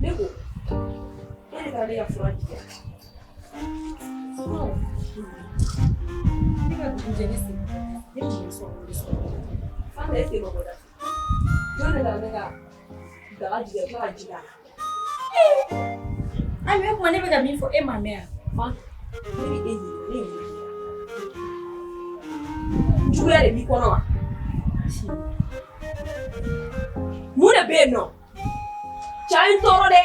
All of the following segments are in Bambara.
Ne ko e de taara ne ka fura di yan. Ne ka dugu jɛ ne seginna ne tun bɛ so kɔnɔ Fanta e sen ma bɔ da fɛ. Jɔn de taara ne ka daga jigin ka tila ka ji k'a kan? Ami o tuma ne bɛ ka min fɔ e m'a mɛn wa? Fanta ne bɛ e ɲininka ne ye mun k'i la? Juguya de b'i kɔnɔ wa? Mun de bɛ yen nɔ? Cɛ a ye n tɔɔrɔ dɛ.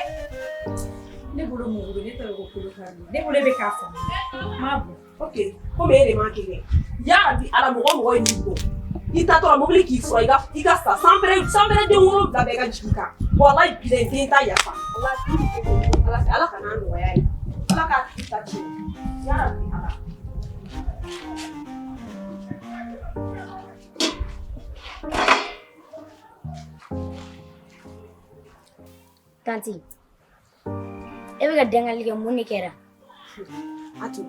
Ne bolo mugu bɛ ne t'a dɔn ko kolo kari ne bolo e bɛ k'a faamu n m'a bɔ. Ok komi e de m'a kɛ dɛ. Yarabi Ala mɔgɔ o mɔgɔ ye nin bɔ i taatɔ la mobili k'i furan i ka sa sanpɛrɛn sanpɛrɛn den 7 bɛɛ ka jigin i kan walayi bilayi n den t'a yafa. Ala fɛ Ala kan'a nɔgɔya ye Ala k'a tigi ta tiɲɛ yarabi Ala. Tanti e bɛ ka dangali kɛ mun de kɛra? Atu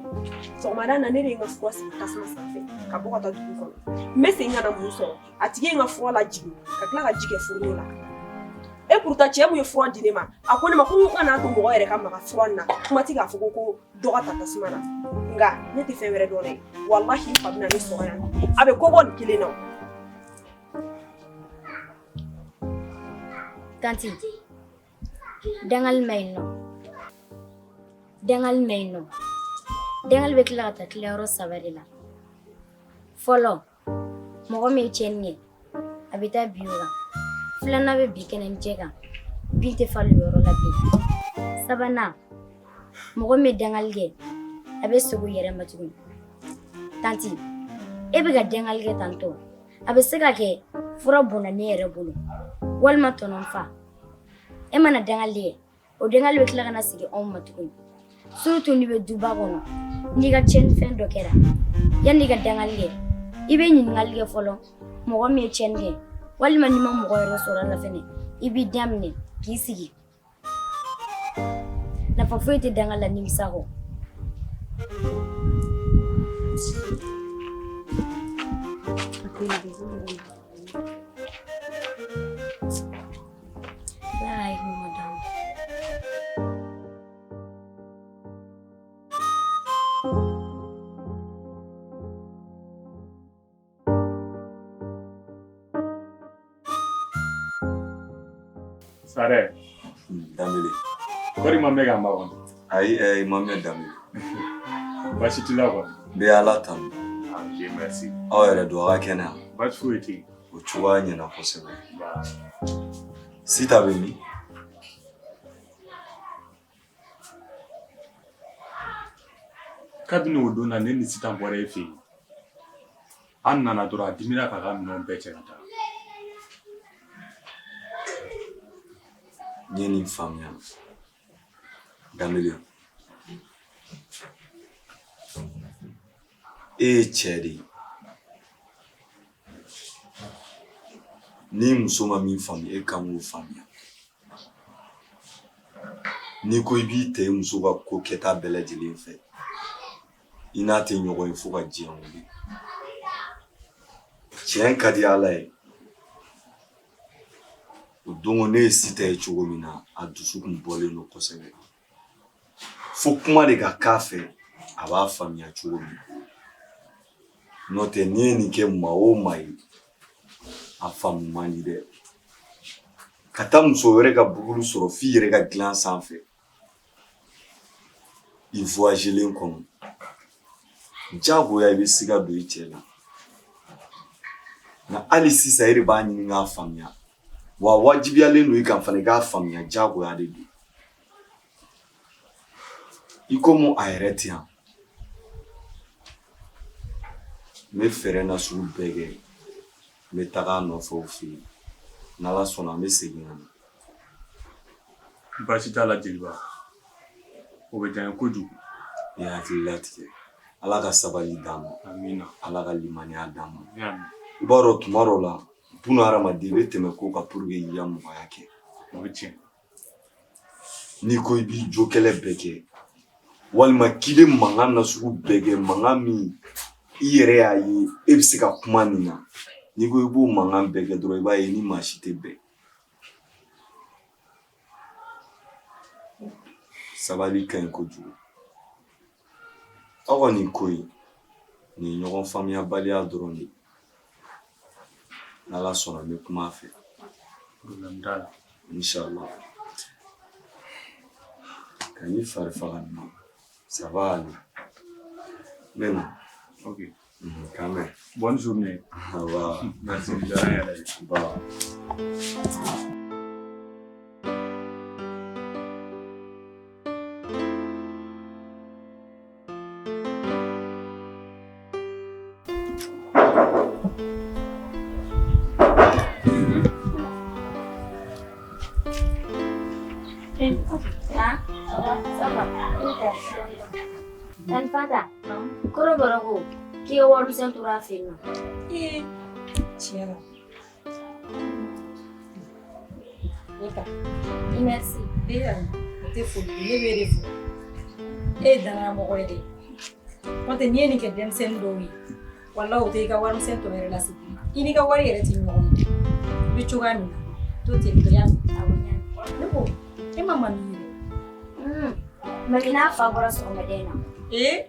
sɔgɔmada na ne de ye n ka fura sigi tasuma sanfɛ ka bɔ ka taa dugu kɔnɔ n bɛ segin ka na mun sɔrɔ a tigi ye n ka fura lajigin ka tila ka ji kɛ fourneau la et pourtant cɛ mun ye fura di ne ma a ko ne ma ko n kan'a to mɔgɔ yɛrɛ ka maga fura nin na kuma ti k'a fɔ ko dɔ ka ta tasuma na nka ne tɛ fɛn wɛrɛ dɔn dɛ walahi n fa bɛna ne sɔrɔ yan a bɛ ko bɔ nin kelen na. Tanti dangali ma ɲi nɔ dangali ma ɲi nɔ dangali bɛ tila ka taa tilayɔrɔ saba de la fɔlɔ mɔgɔ min ye tiɲɛni kɛ a bɛ taa bin o kan filanan bɛ bin kɛnɛ ni jɛ kan bin tɛ falen o yɔrɔ la bilen sabanan mɔgɔ min ye dangali kɛ a bɛ segin o yɛrɛ ma tuguni tanti e bɛ ka dangali kɛ tantɔ a bɛ se ka kɛ fura bɔnna ne yɛrɛ bolo walima tɔnɔ fa e mana dangali kɛ o dangali bɛ tila ka na segin anw ma tuguni surtout n'i bɛ duba kɔnɔ n'i ka tiɲɛnifɛn dɔ kɛra yanni i ka dangali kɛ i bɛ ɲininkali kɛ fɔlɔ mɔgɔ min ye tiɲɛni kɛ walima n'i ma mɔgɔ yɛrɛ sɔrɔ a la fɛnɛ i b'i daminɛ k'i sigi nafa foyi tɛ danga la nimisa kɔ. Ala ka hakili ɲuman d'an ma. Sarɛ. Danbele. Kɔri ma mɛn ka n makɔnɔ. Ayi i ma mɛn Danbele. Baasi t'i la kɔni. N bɛ Ala tanu. Ah, Dieu merci. Aw yɛrɛ don aw ka kɛnɛ yan. Baasi foyi tɛ yen. O cogoya ɲɛna kosɛbɛ. Sita bɛ min? Kabini o don na ne ni Sitan bɔra e fɛ yen. An nana dɔrɔn a dimina k'a ka minɛnw bɛɛ cɛ ka taa. N ye nin faamuya. Danbele. E ye cɛ de ye. N'i muso ma min faamu e kan k'o faamuya. N'i ko i b'i ta i muso ka ko kɛta bɛɛ lajɛlen fɛ i n'a tɛ ɲɔgɔn ye fo ka diɲɛ wuli tiɲɛ ka di ala ye o don ne ye sita ye cogo min na a dusu kun bɔlen don kosɛbɛ fo kuma de ka k'a fɛ a b'a faamuya cogo min na n'o tɛ n'i ye nin kɛ maa o maa ye a faamu man di dɛ ka taa muso wɛrɛ ka bugulu sɔrɔ f'i yɛrɛ ka dilan sanfɛ i voyagelen kɔnɔ jagoya i bɛ siga don i cɛ la nka hali sisan e de b'a ɲini k'a faamuya wa wajibiyalen don i kan fana i k'a faamuya jagoya de don i komi a yɛrɛ tɛ yan n bɛ fɛɛrɛ na sugu bɛɛ kɛ n bɛ taga a nɔfɛ o fɛ yen n'ala sɔnna n bɛ segin ka na. Baasi t'a la jeliba o bɛ diya n ye kojugu. I hakili latigɛ ala ka sabali d'an ma. Amiina. Ala ka limaniya d'an ma. Amiina. I b'a dɔn tuma dɔw la buna hadamaden i bɛ tɛmɛ ko kan pour que k'i ka mɔgɔya kɛ. O ye tiɲɛ. N'i ko i b'i jo kɛlɛ bɛɛ kɛ walima k'i bɛ mankan nasugu bɛɛ kɛ mankan min i yɛrɛ y'a ye e bɛ se ka kuma nin na n'i ko i b'o mankan bɛɛ kɛ dɔrɔn i b'a ye ni maa si tɛ bɛn Sabali ka ɲi kojugu. Aw ka nin ko in, nin ye ɲɔgɔn faamuyabaliya dɔrɔn de ye. N'Ala sɔnna n bɛ kuma a fɛ. Problème t'a la. Inshallah. Kan'i fari faga nin na. Ça va aller. N bɛ na. Ok. K'an bɛn. Bonne journée. Aba. Merci, diyara n yɛrɛ ye. Ba. Ah, ça va. Tani Fanta, kɔrɔbɔrɔ ko k'i ye warimisɛn tora a fɛ yen nɔ. Ee, tiɲɛ na. O ta. Merci. E yɛrɛ, o tɛ foli ye, ne b'e de fo. E ye danayamɔgɔ ye dɛ. N'o tɛ n'i ye nin kɛ denmisɛnnin dɔw ye, walahi o tɛ i ka warimisɛn tɔ yɛrɛ lasegin i ma. I n'i ka wari yɛrɛ tɛ ɲɔgɔn ye. I bɛ cogoya min na, to ten tɔ y'a mɛn. Awɔ, n y'a mɛn. Ne ko, e ma Mami ye dɛ. Mami n'a fa bɔra sɔgɔmada in na. Ee,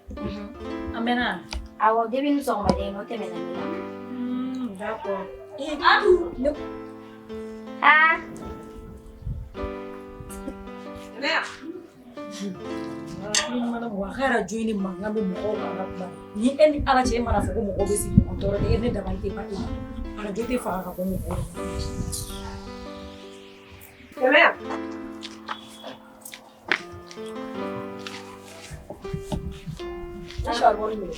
a mɛnna? Awɔ, depuis ni sɔgɔmada in na, o tɛmɛna ne la. D'accord. Ee, ne Ah, wa a ka arajo in ni mankan bɛ mɔgɔw kan ka kuma ni e ni Ala cɛ e mana fɔ ko mɔgɔw bɛ sigi ɲɔgɔn tɔɔrɔ de e ne dabali tɛ ban e ma arajo tɛ faga ka bɔ mɔgɔw la. Tɛmɛ yan. I charbon minɛ.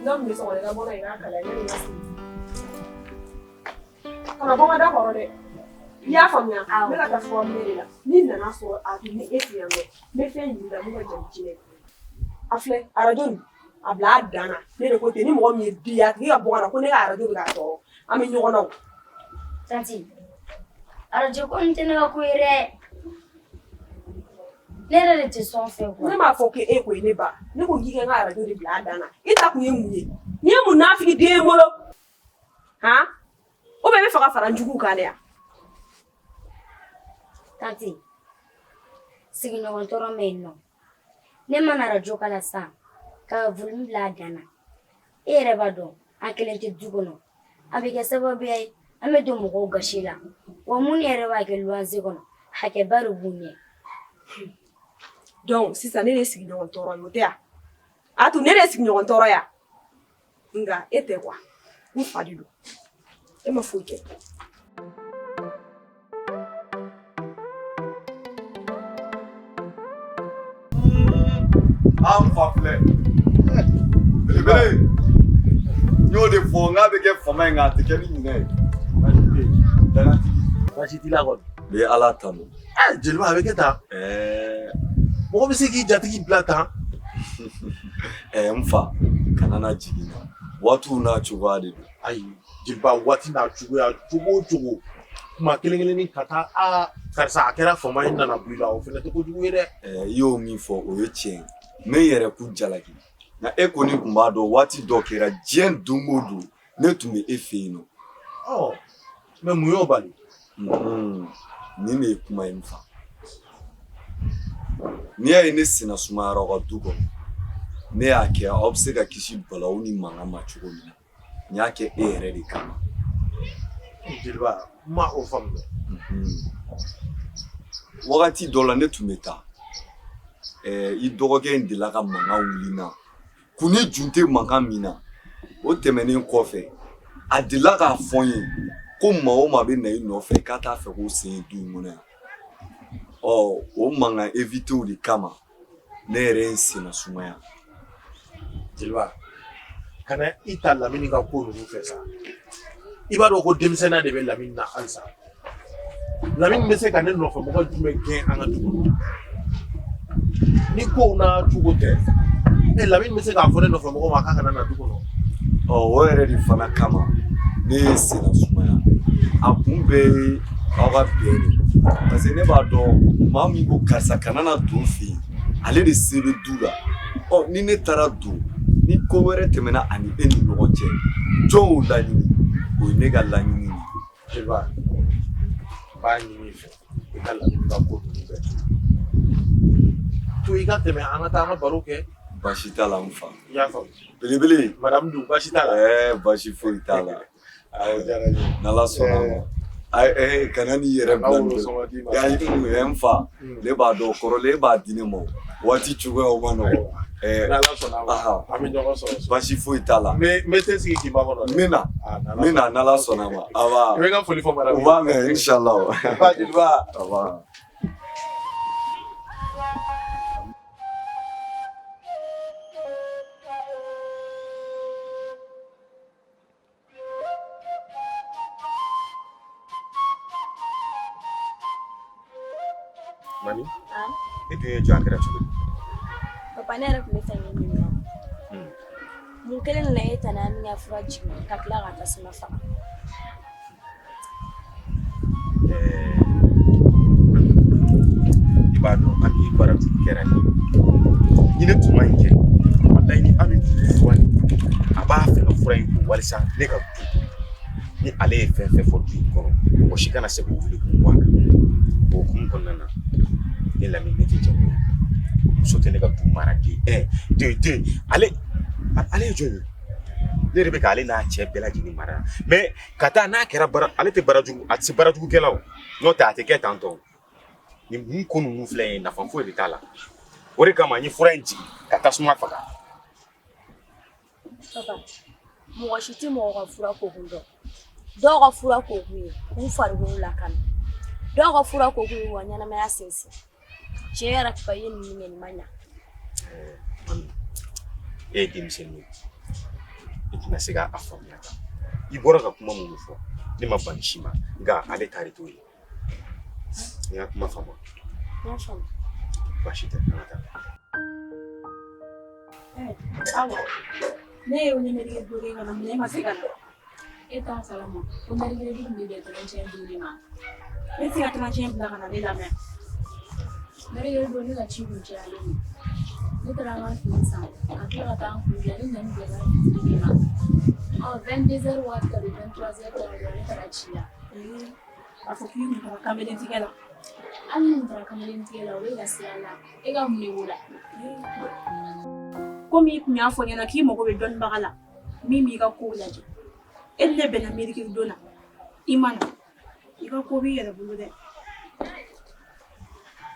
N'a min bɛ so kɔnɔ i ka bɔ n'a ye i k'a kalaya yanni n ka se. Kana bɔ n ka da kɔrɔ dɛ. I y'a faamuya? Awɔ. Ne ka taa fura minɛ de la. N'i nana sɔrɔ a ni e tɛ yan nɔ, n bɛ fɛn ɲini la mun ka jan ni jinɛ ye. A filɛ arajo nin, a bila a dan na. Ne de ko ten, ni mɔgɔ min ye di a tigi ka bɔ ka na ko ne ka arajo bɛ k'a tɔɔrɔ. An bɛ ɲɔgɔn na o. Tanti, arajo ko nin tɛ ne ka ko ye dɛ. Ne yɛrɛ de tɛ sɔn fɛ Ne quoi. m'a fɔ k'e ko ye ne ba. Ne ko k'i ka n ka arajo de bila a dan na. E ta kun ye mun ye? N'i ye mun nafigi den bolo? Han? Ou bien e bɛ fɛ ka fara n juguw kan de wa? Tanti, sigiɲɔgɔn tɔɔrɔ bɛ yen nɔ. Ne mana arajo k'a la sisan ka volume bila a dan na. E yɛrɛ b'a dɔn an kelen tɛ du kɔnɔ. A bɛ kɛ sababu ye an bɛ don mɔgɔw gasi la. Wa minnu yɛrɛ b'a kɛ luwanse kɔnɔ, hakɛba de b'u ɲɛ. Donc sisan ne de ye sigiɲɔgɔn tɔɔrɔ ye o tɛ wa? A to ne de ye sigiɲɔgɔn tɔɔrɔ ye wa? Nka e tɛ quoi. N fa de don. E ma foyi kɛ. An fa filɛ. Belebele. N y'o de fɔ n k'a bɛ kɛ fama ye nka a tɛ kɛ ni ɲinɛ ye. Danatigi. Baasi t'i la kɔni. N bɛ Ala tanu. Jeliba a bɛ kɛ tan. Ɛɛ Mɔgɔ bɛ se k'i jatigi bila tan. N fa kana na jigin n na. Waatiw n'a cogoya de don. Ayi jeliba waati n'a cogoya cogo o cogo. Kuma kelen kelennin ka taa aa karisa a kɛra fama ye nana bɔ i la o fana tɛ kojugu ye dɛ. I y'o min fɔ o ye tiɲɛ ye. N bɛ n yɛrɛ kun jalaki. Nka e kɔni tun b'a dɔn waati dɔ kɛra diɲɛ don o don ne tun bɛ e fɛ yen nɔ. Ɔ mais mun y'o bali? Nin de ye kuma ye n fa. N'i y'a ye ne senna sumayara aw ka du kɔnɔ, ne y'a kɛ aw bɛ se ka kisi balawu ni mankan ma cogo min na. N y'a kɛ e yɛrɛ de kama. Jeliba n ma o faamu dɛ. Wagati dɔ la ne tun bɛ taa. I dɔgɔkɛ in delila ka mankan wuli n na. Kun ni jun tɛ mankan min na. O tɛmɛnen kɔfɛ, a delila k'a fɔ n ye ko maa o maa bɛ na i nɔfɛ k'a t'a fɛ k'o sen ye du in kɔnɔ yan. Ɔ o mankan éviter de kama ne yɛrɛ ye n senna sumaya. Jeliba kana i ta Lamini ka ko ninnu fɛ sa. I b'a dɔn ko denmisɛnninya de bɛ Lamini na halisa. Lamini bɛ se ka ne nɔfɛ mɔgɔ jumɛn gɛn an ka du kɔnɔ? Ni kow n'a cogo tɛ, Lamini bɛ se k'a fɔ ne nɔfɛ mɔgɔ ma k'a kana na du kɔnɔ. Ɔ o yɛrɛ de fana kama ne ye senna sumaya. A kun bɛɛ ye aw ka bɛn de. Parce que ne b'a dɔn maa min ko karisa kana na don fɛ yen, ale de se bɛ du la. Ɔ ni ne taara don, ni ko wɛrɛ tɛmɛna ani e ni ɲɔgɔn cɛ, jɔn y'o laɲini? O ye ne ka laɲini ye. Jeliba, n b'a ɲini i fɛ i ka Lamini ka ko ninnu bɛɛ to yen. ka tɛmɛ an ka taa an ka baro kɛ. Baasi t'a la n fa. I y'a faamu. Belebele. Madame dun baasi t'a la. Ɛɛ baasi foyi t'a la. Awɔ, diyara n ye. N'Ala sɔnna a ma. Ayi ɛɛ kana n'i yɛrɛ bila nin bɛɛ. Ya n fa. Ne b'a dɔn kɔrɔlen e b'a di ne ma o. Waati cogoyaw ma nɔgɔ. Ɛɛ N'Ala sɔnna a ma. An bɛ ɲɔgɔn sɔrɔ. Baasi foyi t'a la. N bɛ te sigi k'i makɔnɔ dɛ. N bɛ na. N bɛ na n'Ala sɔnna a ma. Aba. I bɛ n ka foli fɔ madame ye. U b'a mɛn inshallah. Ba jeliba. Aba. Mami, e dun ye jɔ a kɛra cogo di? Papa ne yɛrɛ tun bɛ fɛ k'i ɲininka. Mun kelen de la e tante Ami ka fura jigin ka tila ka tasuma faga? I b'a dɔn Ami ye baara jugu kɛra ne ye. Ni ne tun ma nin kɛ, walayi ni Ami tun tɛ fura nin a b'a fɛ ka fura in ko walisa ne ka du ni ale ye fɛn fɛn fɔ du in kɔnɔ mɔgɔ si kana se k'o wuli k'o bɔ a kan. O hukumu kɔnɔna na ne Lamini ne tɛ jɛn n'o ye. Muso tɛ ne ka du mara den un deux deux ale ale ye jɔn ye? Ne yɛrɛ bɛ k'ale n'a cɛ bɛɛ lajɛlen mara mais ka taa n'a kɛra bara ale tɛ baara jugu a tɛ se baara jugukɛla o n'o tɛ a tɛ kɛ tan tɔ nin ko ninnu filɛ nin ye nafa foyi de t'a la o de kama n ye fura in jigin ka tasuma faga. Papa, mɔgɔ si tɛ mɔgɔ ka fura kokun dɔn. Dɔw ka fura kokun ye k'u farikolo lakana. Dɔw ka fura kokun ye k'u ka ɲɛnamaya sinsin. Tiɲɛ yɛrɛ papa i ye nin min kɛ nin ma ɲa. Mami, e ye denmisɛnnin ye i tɛna se k'a faamuya tan i bɔra ka kuma minnu fɔ ne ma ban si ma nka ale ta de t'o ye n ka kuma faamu. N y'a faamu. Baasi tɛ an ka taa. Awa, ne ye wele mercredi ka na mun e ma se ka na? E t'a kalama ko mercredi tun bɛ bɛn 31 don de ma. Ne tɛ se ka 31 bila ka na ne lamɛn. Mercredi don ne ka ci kun cayalen don. Ne taara n ka fini san ka tila ka taa n kun bila ne nana bɛn fitiri de ma. Ɔ 22 heures waati ka don 23 heures ta dɔrɔn ne taara ci la. A fɔ k'i kun taara kamalen tigɛ la. Hali ni kun taara kamalen tigɛ la o bɛ ka sira la e ka mun de b'o la? Komi i kun y'a fɔ n ɲɛna k'i mago bɛ dɔnnibaga la min b'i ka kow lajɛ. E ni ne bɛnna mercredi don na i ma na i ka ko b'i yɛrɛ bolo dɛ.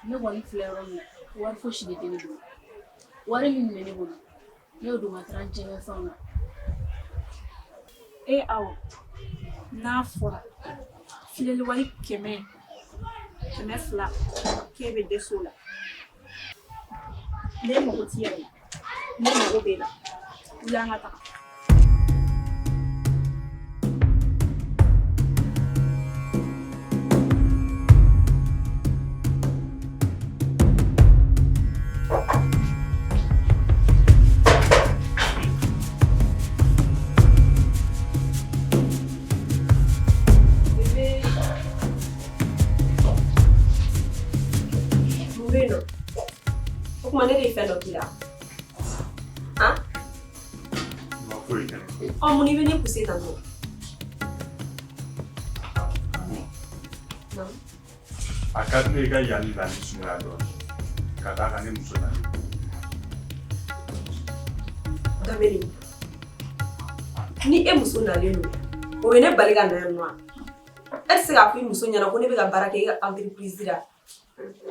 Ne kɔni filɛ yɔrɔ min na wari fosi de tɛ ne bolo. Wari min bɛ ne bolo ne y'o don n ka 31 fɛnw na. E Awa, n'a fɔra filɛli wari 100 200 k'e bɛ dɛsɛ o la. Ne mago t'i yɛrɛ la ne mago b'e la wuli an ka taga. Mun bɛ yen nɔ? O tuma ne de ye fɛn dɔ k'i la. Han? Ma foyi kɛ ne. Ɔ mun n'i bɛ ne pousser tan tɔ? Naamu. A ka di ne ye i ka yan nali sumaya dɔɔnin ka d'a kan ne muso nana. Danbele, ni e muso nalen don, o bɛ ne bali ka na yan nɔ wa? E tɛ se k'a fɔ i muso ɲɛna ko ne bɛ ka baara kɛ e ka entreprise la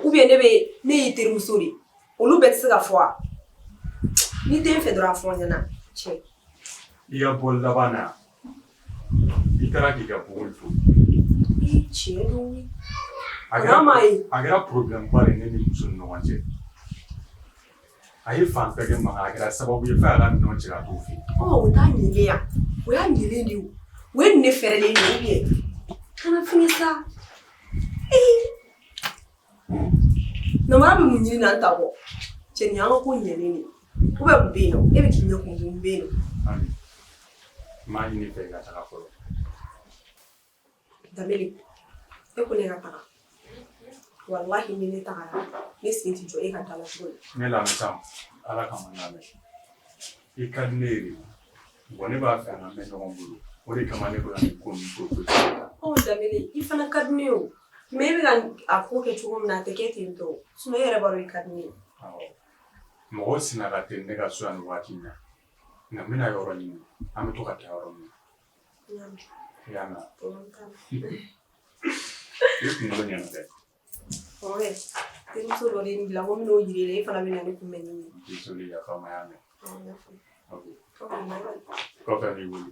ou bien ne y'i terimuso de ye. Olu bɛɛ tɛ se ka fɔ wa? N'i tɛ n fɛ dɔrɔn a fɔ n ɲɛna cɛ. I ka bɔli laban na yan, i taara k'i ka buguri to. I tiɲɛ don. A kɛra problème ba de ye ne ni muso ni ɲɔgɔn cɛ. A ye fan bɛɛ kɛ mankan, a kɛra sababu ye f'a y'a ka minɛnw cɛ ka t'u fɛ yen. Ɔ o t'a ɲɛlen ya, o y'a ɲɛlen de ye o. O ye nin de fɛɛrɛlen de ye ou bien kana fini sa. Ee namara bɛ mun ɲini na n ta kɔ? Cɛ nin y'an ka ko ɲɛlen de ye. Ou bien mun bɛ yen nɔ? E bɛ k'i ɲɛ kumu mun bɛ yen nɔ? Ami, n b'a ɲini i fɛ i ka taga fɔlɔ. Danbele, e ko ne ka taga. Walahi ni ne tagara, ne sen tɛ jɔ e ka da la tuguni. Ne lamɛn sa, Ala kama n lamɛn. I ka di ne ye de. Bon ne b'a fɛ an ka mɛn ɲɔgɔn bolo. O de kama ne bɛ ka nin ko ninnu proposer. Ɔ Danbele, i fana ka di ne ye o. Mais e bɛ ka a ko kɛ cogo min na, a tɛ kɛ ten tɔ. Sinon e yɛrɛ b'a dɔn i ka di ne ye. Awɔ. Mɔgɔ sina ka teli ne ka so yan nin waati in na. Nka n bɛna yɔrɔ ɲini, an bɛ to ka taa yɔrɔ min na. I y'a mɛn? I kunkolo ɲɛna dɛ. Kɔrɔkɛ, terimuso dɔ de ye n bila ko n bɛn'o yir'i la, e fana bɛ na ne kunbɛn ni nin ye. Désolé, yafa n ma, y'a mɛn. Awɔ, n y'a faamu. Ok. Ok, bye bye. Kɔfɛ n b'i wele.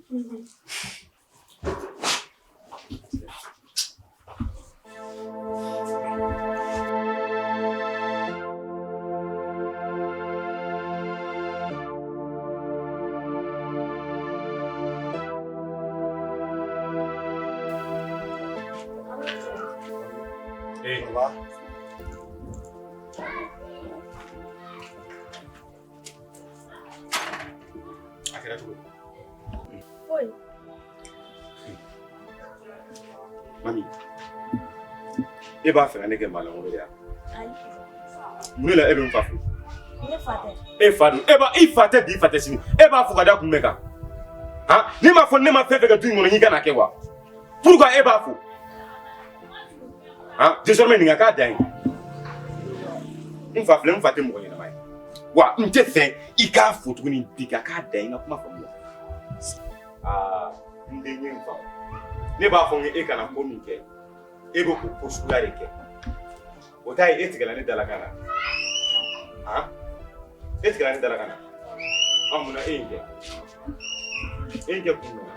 Hey. A kɛra cogo di? Foyi. Mami, e b'a fɛ ka ne kɛ maalankolon de ye wa? Ayi. Mun de la e bɛ n fa fo? Ne fa tɛ. E fa dun, e b'a i fa tɛ bi, i fa tɛ sini. E b'a fo ka da kun bɛɛ kan. Han? Ne m'a fɔ ne ma fɛn fɛn kɛ du in kɔnɔ n k'i ka na kɛ wa? Pourquoi e b'a fo? Han? Désormais nin ka k'a dan ye. N fa filɛ, n fa tɛ mɔgɔ ɲɛnama ye. Wa n tɛ fɛ i k'a fo tuguni bi ka k'a dan ye, n ka kuma faamu wa? Aa, n den ye n fa. Ne b'a fɔ n ko e kana ko min kɛ, e bɛ k'o ko suguya de kɛ. O ta ye e tigɛla ne dalakan na. Han? E tigɛla ne dalakan na. Ɔ mun na e ye nin kɛ? E ye nin kɛ kun jumɛn na?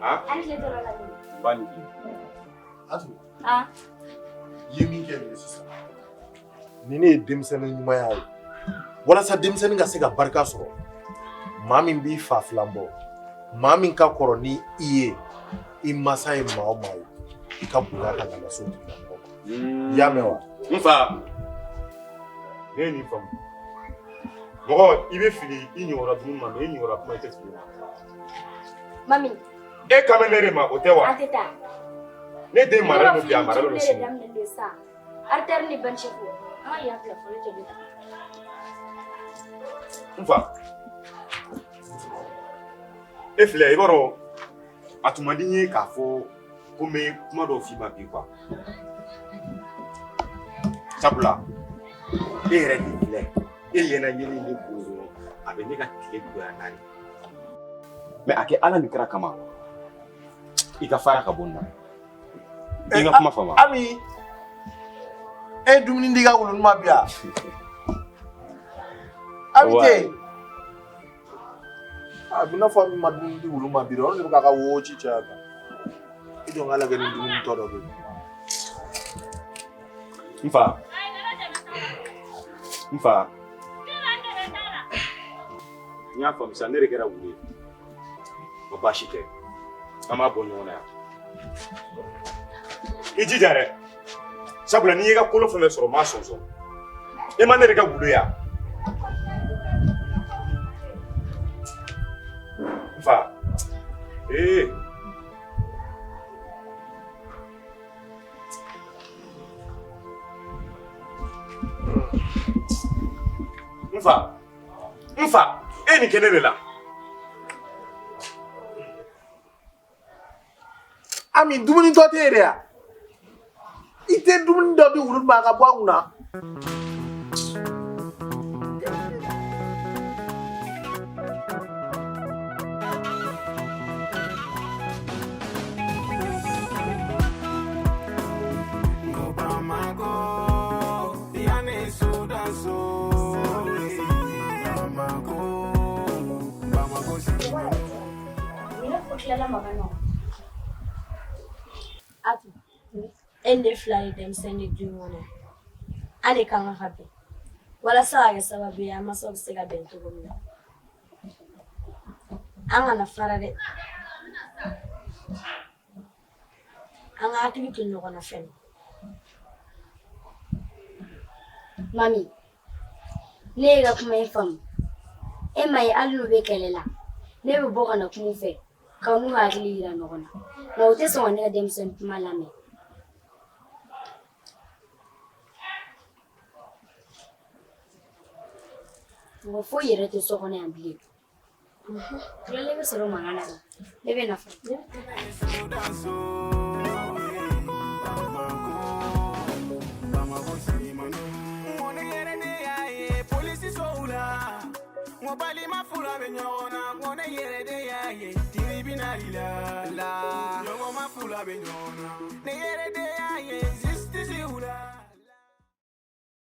Han? Hali ne tɔɔrɔ la nin. N ba ni tile. Atu, Ah, i ye min kɛ nin ye sisan, ni ne ye denmisɛnnin ɲumanya ye, walasa denmisɛnnin ka se ka barika sɔrɔ, maa min b'i fa filan bɔ, maa min ka kɔrɔ ni i ye, i masa ye maa o maa ye, i ka bonya kan ka lase o tigilamɔgɔ ma. I y'a mɛn wa? N fa, ne ye nin faamu. Mɔgɔ, i bɛ fili i ɲɔgɔnna dumuni ma, mais i ɲɔgɔnna kuma i tɛ fili o ma. Mami, E kan bɛ ne de ma, o tɛ wa? an tɛ taa. Ne den maralen don bi, a Ne maralen don de sini. daminɛ don sisan. Artère ni Bancheko. An ka yan bila fɔlɔ cɛ bɛ taa. N fa, e filɛ, i b'a dɔn a tun man di n ye k'a fɔ ko n bɛ kuma dɔw f'i ma bi quoi. Sabula e yɛrɛ de filɛ, e ɲɛna yeli ne bolo dɔrɔn a bɛ ne ka tile goya n'a ye. Mais a kɛ Ala ni kira kama, i ka fara ka bɔ n na. I ka kuma faamu. Ami, e ye dumuni di i ka wulunin ma bi yan? Ami tɛ. A bɛ i n'a fɔ Ami ma dumuni di wulu ma bi dɛ, o de bɛ k'a ka wo ci caya tan. I jɔ n k'a lajɛ ni dumuni tɔ dɔ bɛ yen. N fa, n fa, n y'a faamu sisan, ne de kɛra wulu ye. O baasi tɛ, an b'a bɔ ɲɔgɔn na yan. I jija dɛ, sabula n'i y'i ka kolo fɛn fɛn sɔrɔ n b'a sɔnsɔn. E ma ne de kɛ wulu ye yan? N fa, ee. N fa, n fa, e ye nin kɛ ne de la. Ami, dumuni tɔ tɛ yen de ya? I tɛ dumuni dɔ di wulu ma a ka bɔ a kunna? Ne ko tilala makan nɔ. Atu, e ni ne fila ye denmisɛnnin ye du in kɔnɔ. An de kan ka bɛn walasa ka kɛ sababu ye an mansaw bɛ se ka bɛn cogo min na. An kana fara dɛ. An ka hakili to ɲɔgɔn na fɛnɛ. Mami, ne y'i ka kuma in faamu. E ma ye hali n'u bɛ kɛlɛ la, ne bɛ bɔ ka na kuma u fɛ ka n'u hakili yira ɲɔgɔn na. Nka u tɛ sɔn ka ne ka denmisɛnnin kuma lamɛn. Mɔgɔ foyi yɛrɛ tɛ so kɔnɔ yan bilen. Tilalen bɛ sɔrɔ mankan na dɛ. Ne bɛ na fɔlɔ. N ko balima fila bɛ ɲɔgɔn na, ko ne yɛrɛ de y'a ye tribunal la. Ɲɔgɔnma fila bɛ ɲɔgɔn na, ne yɛrɛ de.